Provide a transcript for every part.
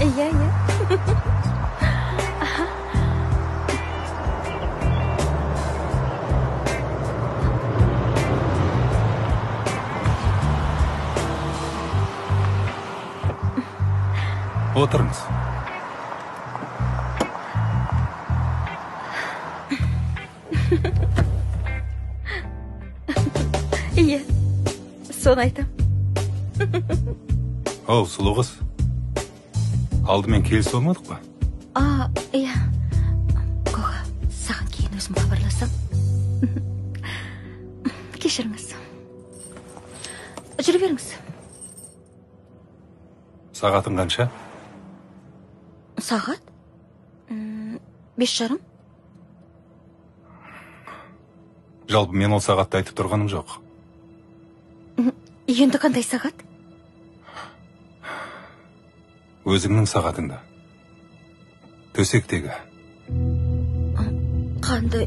Иә, иә. Отырыңыз. Иә, соны айтам. Оу, сұлу қыз. Алдымен келісіп алмадық па? А, иә. Коха, саған кейін өзім хабарласам. Кешіріңіз. Жүре беріңіз. Сағатың қанша? Сағат? 5:30. Жалпы мен ол сағатты айтып тұрғаным жоқ. Енді қандай сағат? Өзіңнің сағатыңда. Төсектегі. Қандай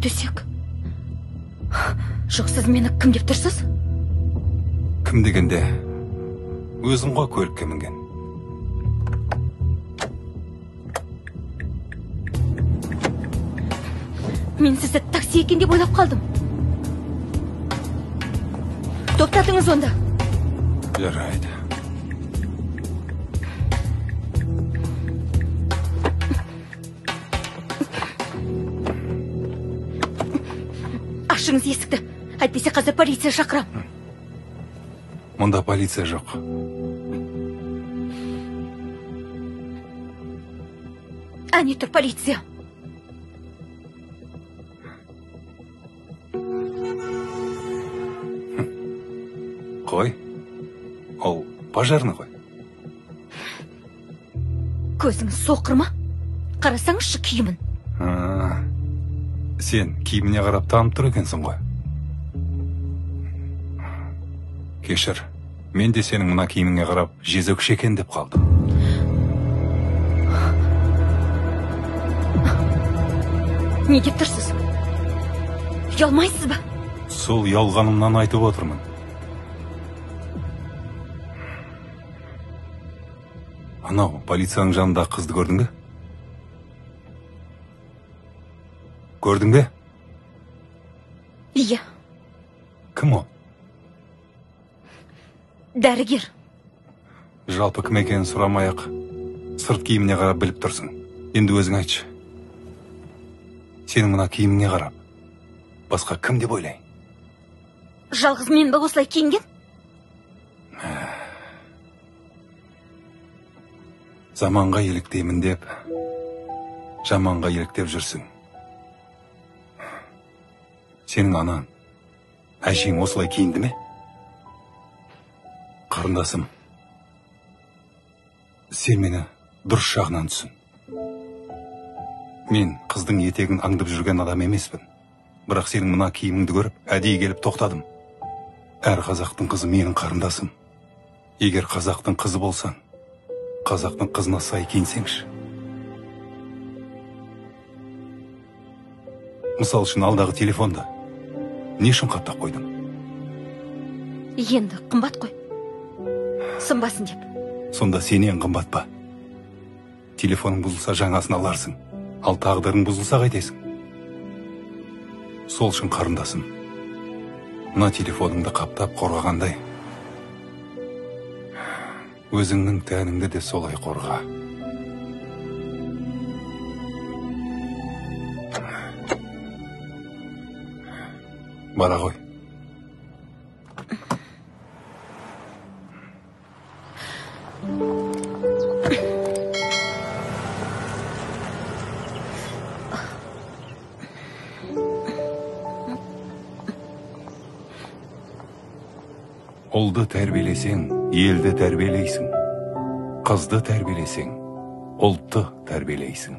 төсек? Жоқ, сіз мені кім деп тұрсыз? Кім дегенде, өзің ғой көлікке мінген. Мен сізді такси екен деп ойлап қалдым. Тоқтатыңыз онда. Жарайды. Ашыңыз есікті. Әйтпесе қазір полиция шақырам. Мұнда полиция жоқ. Әне тұр полиция. Қой. Ол пожарный ғой. Көзіңіз соқыр ма? Қарасаңызшы киімін. Сен киіміне қарап танып тұр екенсің ғой. Кешір, мен де сенің мына киіміңе қарап жезөкше екен деп қалдым. Не деп тұрсыз? Ұялмайсыз ба? Сол ұялғанымнан айтып отырмын. Анау полицияның жанындағы қызды көрдің бе? Көрдің бе? Иә. Кім ол? Дәрігер. Жалпы кім екенін сұрамай-ақ, сырт киіміне қарап біліп тұрсың. Енді өзің айтшы. Сенің мына киіміңе қарап, басқа кім деп ойлайын? Жалғыз мен бе осылай киінген? Заманға еліктеймін деп, жаманға еліктеп жүрсің. Сенің анаң, әжең осылай киінді ме? Қарындасым, сен мені дұрыс жағынан түсін. Мен қыздың етегін аңдып жүрген адам емеспін. Бірақ сенің мына киіміңді көріп, әдейі келіп тоқтадым. Әр қазақтың қызы менің қарындасым. Егер қазақтың қызы болсаң, қазақтың қызына сай киінсеңші. Мысал үшін алдағы телефонды не үшін қаптап қойдың? Енді қымбат қой. Сынбасын деп. Сонда сенен қымбат па? Телефоның бұзылса жаңасын аларсың, ал тағдырың бұзылса қайтесің? Сол үшін қарындасым, мына телефоныңды қаптап қорғағандай, өзіңнің тәніңді де солай қорға. Бара ғой. Ұлды тәрбиелесең, елді тәрбиелейсің. Қызды тәрбиелесең, ұлтты тәрбиелейсің.